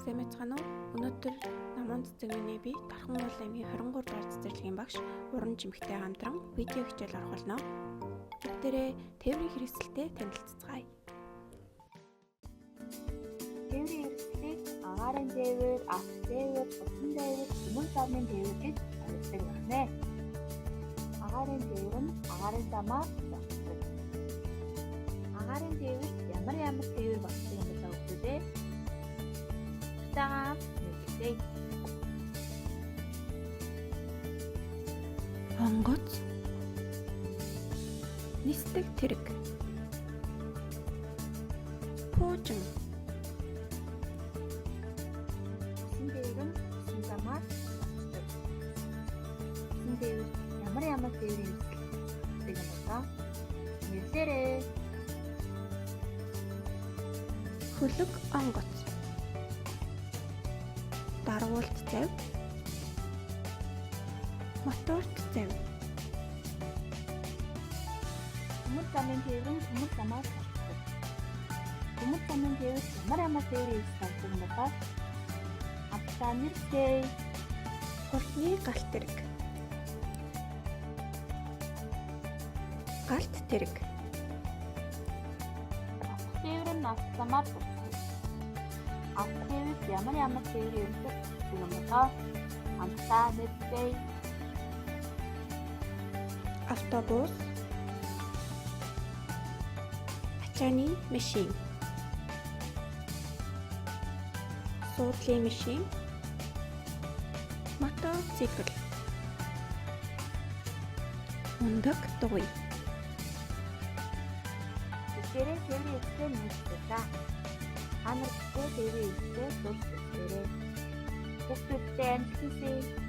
Сайн байцгаана уу? Өнөөдөр Намун цэцэгний би Тархан уул аймгийн 23 дугаар цэцэрлэгийн багш Уран Жимхтэй хамтран видео хичээл орох болно. Бүгдээрээ тээврийн хэрэгсэлтэй танилцацгаая. Тээврийн хэрэгслийг агаарын тээвэр, авто тээвэр, усан тээвэр, түмэн замын тээвэр гэж ангилдаг байна. Агаарын тээвэр нь агаарын замаар зочдог. Агаарын тээвэр ямар ямар тээвэр болдог юм бэ хүүхдүүдээ? Тагаа мэдээ. Онгоц, нисдэг тэрэг, пуужин, Усан тээвэр нь усан замаар зочдог. Усан тээвэр ямар ямар тээврийн хэрэгсэл юм бэ? Нэрлээрэй. Хөлөг онгоц, даргуулт завь, моторт завь, Төмөр замын тээвэр нь төмөр замаар зочдог. Төмөр замын тээвэр ямар ямар тээврийн хэрэгсэл болдог юм бэ? Хамтдаа нэрлэе. Хурдны галт тэрэг, галт тэрэг, Авто тээвэр нь авто замаар зочдог. Авто тээвэр ямар ямар тээврийн хэрэгсэл болдог юм бэ? Хамтдаа нэрлэе. Автобус, ачааны машин, суудлын машин, мотоцикл, мундаг дугуй. Бүгдээрээ тээврийн хэрэгслээ нэрлэе. Та нар битгий тээврийн хэрэгслээ дурсаж үзээрэй. Хүүхдүүдтэй амжилт хүсье.